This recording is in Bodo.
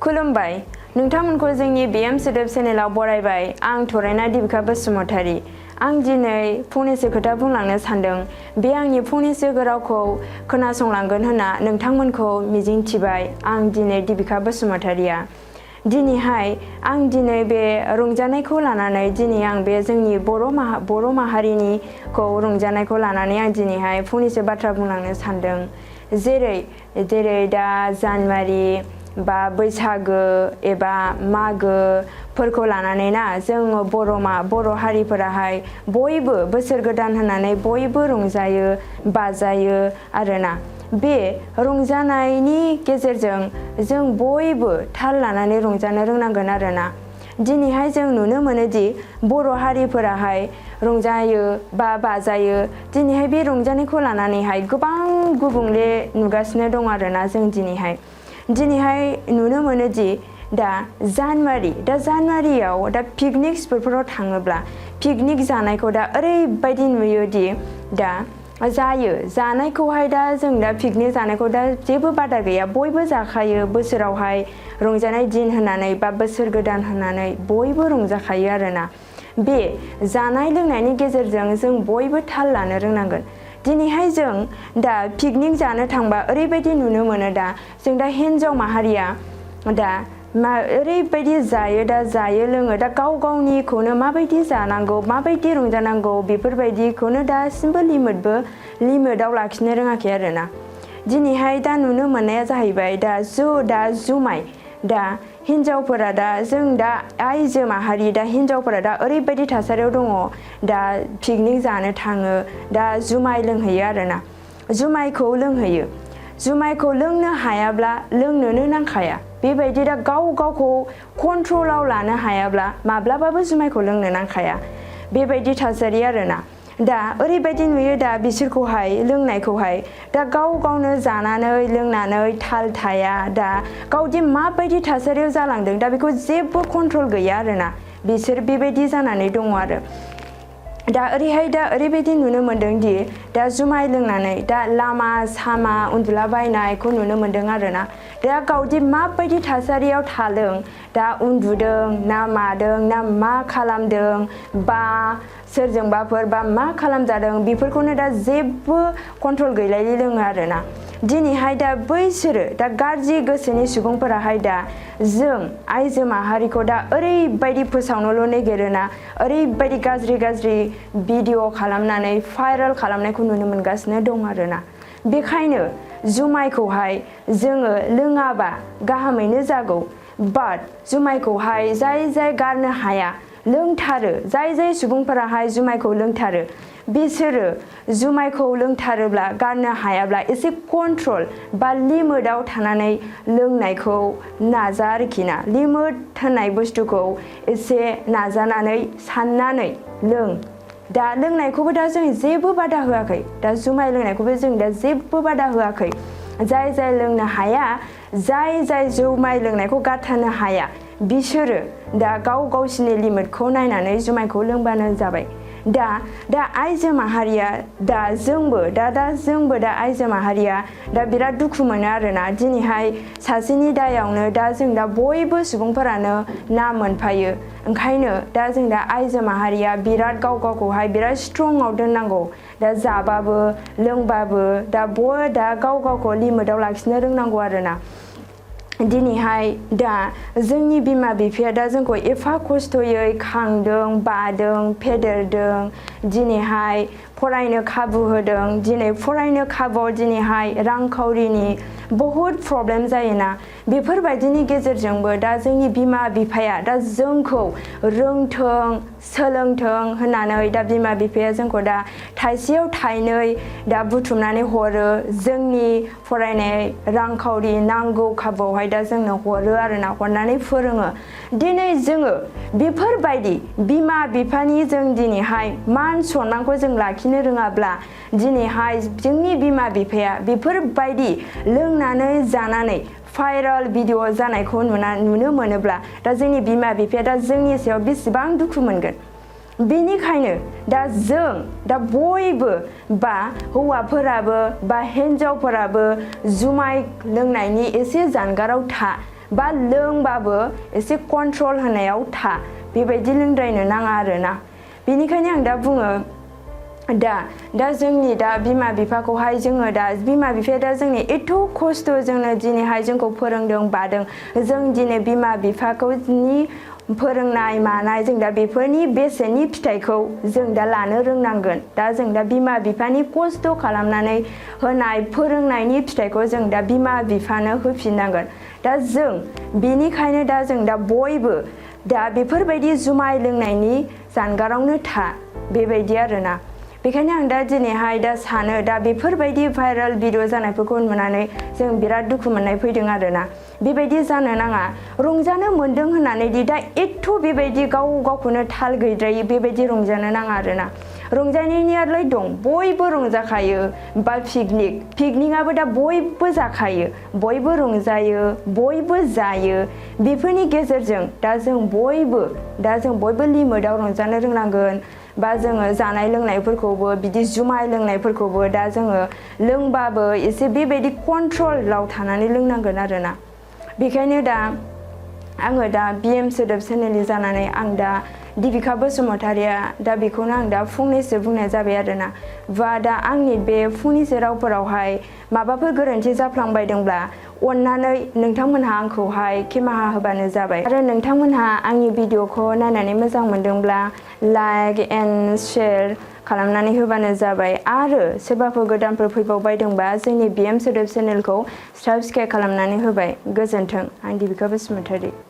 खुलुमबाय नोंथांमोनखौ जोंनि BM सोदोब चेनेलाव बरायबाय आं थरायना दीपिका बसुमतारी आं दिनै फंनैसो खोथा बुंलांनो सानदों बे आंनि फंनैसो रावखौ खोनासंलांगोन होनना नोंथांमोनखौ मिजिंथिबाय आं दिनै दीपिका बसुमतारीया दिनैहाय आं दिनै बे रंजानायखौ लानानै दिनै आं बे जोंनि बर' माहारिनिखौ रंजानायखौ लानानै आं दिनैहाय फंनैसो बाथ्रा बुंलांनो सानदों जेरै दा जानुवारि बा बैसागो एबा मागोफोरखौ लानानै ना जों बर' हारिफोराहाय बयबो बोसोर गोदान होननानै बयबो रंजायो बाजायो आरोना बे रंजानायनि गेजेरजों जों बयबो थाल लानानै रंजानो रोंनांगोन आरोना दिनैहाय जों नुनो मोनोदि बर' हारिफोराहाय रंजायो बा बाजायो दिनैहाय बे रंजानायखौ लानानैहाय गोबां गुबुंले नुगासिनो दं आरोना जों दिनैहाय नुनो मोनोदि दा जानुवारियाव दा पिकनिक स्पटफोराव थाङोब्ला पिकनिक जानायखौ दा ओरैबायदि नुयोदि दा जानायखौहाय दा जों दा पिकनिक जानायखौ दा जेबो बादा गैया बयबो जाखायो बोसोरावहाय रंजानाय दिन होननानै बा बोसोर गोदान होननानै बयबो रंजाखायो आरोना बे जानाय लोंनायनि गेजेरजों जों बयबो थाल लानो रोंनांगोन दिनैहाय जों दा पिकनिक जानो थांबा ओरैबायदि नुनो मोनो दा जों दा हिन्जाव माहारिया दा ओरैबायदि जायो लोङो दा गाव गावनिखौनो माबायदि जानांगौ माबायदि रंजानांगौ बेफोरबायदिखौनो दासिमबो लिमिटआव लाखिनो रोङाखै आरोना दिनैहाय दा नुनो मोननाया जाहैबाय दा जुमाय दा हिन्जावफोरा दा जों दा आइजो माहारि दा हिन्जावफोरा दा ओरैबायदि थासारियाव दङ दा पिकनिक जानो थाङो दा जुमाय लोंहैयो आरोना जुमायखौ लोंनो हायाब्ला लोंनोनो नांखाया बेबायदि दा गावखौ कन्ट्रलाव लानो हायाब्ला माब्लाबाबो जुमायखौ लोंनो नांखाया बेबायदि थासारि आरोना दा ओरैबायदि नुयो दा बिसोरखौहाय लोंनायखौहाय दा गावनो जानानै लोंनानै थाल थाया दा गावदि माबायदि थासारियाव जालांदों दा बेखौ जेबो कन्ट्रल गैया आरोना बिसोर बेबायदि जानानै दङ आरो दा ओरैबायदि नुनो मोनदों दि दा जुमाय लोंनानै दा लामा सामा उन्दुलाबायनायखौ नुनो मोनदों आरोना दा गावदि माबायदि थासारियाव थादों दा उन्दुदों ना मादों ना मा खालामदों बा सोरजोंबाफोर बा मा खालामजादों बेफोरखौनो दा जेबो कन्ट्रल गैलायै लोङो आरोना दिनैहाय दा बैसोरो दा गाज्रि गोसोनि सुबुंफोराहाय दा जों आइजो माहारिखौ दा ओरैबायदि फोसावनोल' नागिरोना ओरैबायदि गाज्रि भिडिअ खालामनानै भाइरेल खालामनायखौ नुनो मोनगासिनो दं आरोना बेखायनो जुमायखौहाय जोङो लोङाबा गाहामैनो जागौ बाट जुमायखौहाय जाय गारनो हाया लोंथारो जाय सुबुंफोराहाय जुमायखौ लोंथारो बिसोरो जुमायखौ लोंथारोब्ला गारनो हायाब्ला एसे कन्ट्रल बा लिमिटआव थानानै लोंनायखौ नाजा आरोखि ना लिमिट होननाय बुस्थुखौ एसे नाजानानै साननानै लों दा लोंनायखौबो दा जों जेबो बादा होआखै दा जुमाय लोंनायखौबो जों दा जेबो बादा होआखै जाय लोंनो हाया जाय जुमाय लोंनायखौ गारथारनो हाया बिसोरो दा गावसिनि लिमिटखौ नायनानै जुमायखौ लोंबानो जाबाय दा आइजो माहारिया दा जोंबो आइजो माहारिया दा बिराद दुखु मोनो आरोना दिनैहाय सासेनि दायावनो दा जों दा बयबो सुबुंफोरानो ना मोनफायो ओंखायनो दा जों दा आइजो माहारिया बिराद गावखौहाय बिराद स्ट्रंआव दोननांगौ दा जाबाबो लोंबाबो दा गावखौ लिमिटआव लाखिनो रोंनांगौ आरोना दिनैहाय दा जोंनि बिमा बिफाया दा जोंखौ एफा खस्थ'यै खांदों बादों फेदेरदों दिनैहाय फरायनो खाबु होदों दिनै फरायनो खाबुआव दिनैहाय रांखावरिनि बहुद प्रब्लेम जायोना बेफोरबायदिनि गेजेरजोंबो दा जोंनि बिमा बिफाया दा जोंखौ रोंथों सोलोंथों होननानै दा बिमा बिफाया जोंखौ दा थाइसेयाव थाइनै दा बुथुमनानै हरो जोंनि फरायनाय रांखावरि नांगौ खाबुआवहाय दा जोंनो हरो आरोना हरनानै फोरोङो दिनै जोङो बेफोरबायदि बिमा बिफानि जों दिनैहाय मान सनमानखौ जों लाखिनो रोङाब्ला दिनैहाय जोंनि बिमा बिफाया बेफोरबायदि लोंनानै जानानै भाइरेल भिडिअ जानायखौ नुनो मोनोब्ला दा जोंनि बिमा बिफाया दा जोंनि सायाव बेसेबां दुखु मोनगोन बेनिखायनो दा जों दा बयबो बा हौवाफोराबो बा हिन्जावफोराबो जुमाय लोंनायनि एसे जानगाराव था बा लोंबाबो एसे कन्ट्रल होनायाव था बेबायदि लोंद्रायनो नाङा आरोना बेनिखायनो आं दा बुङो दा जोंनि दा बिमा बिफाखौहाय जोङो दा बिमा बिफाया दा जोंनि एथ' खस्थ' जोंनो दिनैहाय जोंखौ फोरोंदों बादों जों दिनै बिमा बिफाखौनि फोरोंनाय मानाय जों दा बेफोरनि बेसेननि फिथाइखौ जों दा लानो रोंनांगोन दा जों दा बिमा बिफानि खस्थ' खालामनानै होनाय फोरोंनायनि फिथाइखौ जों दा बिमा बिफानो होफिननांगोन दा जों बेनिखायनो दा जों दा बयबो दा बेफोरबायदि जुमाय लोंनायनि जानगारावनो था बेबायदि आरोना बेखायनो आं दा दिनैहाय दा सानो दा बेफोरबायदि भाइराल भिडिअ जानायफोरखौ नुनानै जों बिराद दुखु मोननाय फैदों आरोना बेबायदि जानो नाङा रंजानो मोन्दों होननानै दा एथ' बेबायदि गावखौनो थाल गैद्रायै बेबायदि रंजानो नाङा आरोना रंजानायनियालाय दं बयबो रंजाखायो बा पिकनिकआबो दा बयबो जाखायो बयबो रंजायो बयबो जायो बेफोरनि गेजेरजों दा जों बयबो लिमिटआव रंजानो रोंनांगोन बा जोङो जानाय लोंनायफोरखौबो बिदि जुमाय लोंनायफोरखौबो दा जोङो लोंबाबो एसे बेबायदि कन्ट्रलाव थानानै लोंनांगोन आरोना बेखायनो दा आङो दा बिएम सोदोब चेनेलनि जानानै आं दा दीपिका बसुमतारिया दा बेखौनो आं दा फंनैसो बुंनाय जाबाय आरोना बा दा आंनि बे फंनैसो रावफोरावहाय माबाफोर गोरोन्थि जाफ्लांबायदोंब्ला अन्नानै नोंथांमोनहा आंखौहाय खेमाहा होबानो जाबाय आरो नोंथांमोनहा आंनि भिडिअखौ नायनानै मोजां मोनदोंब्ला लाइक एन्ड शेयार खालामनानै होबानो जाबाय आरो सोरबाफोर गोदानफोर फैबावबायदोंबा जोंनि बिएम सोदोब चेनेलखौ साबस्क्राइब खालामनानै होबाय गोजोन्थों आं दीपिका बसुमतारि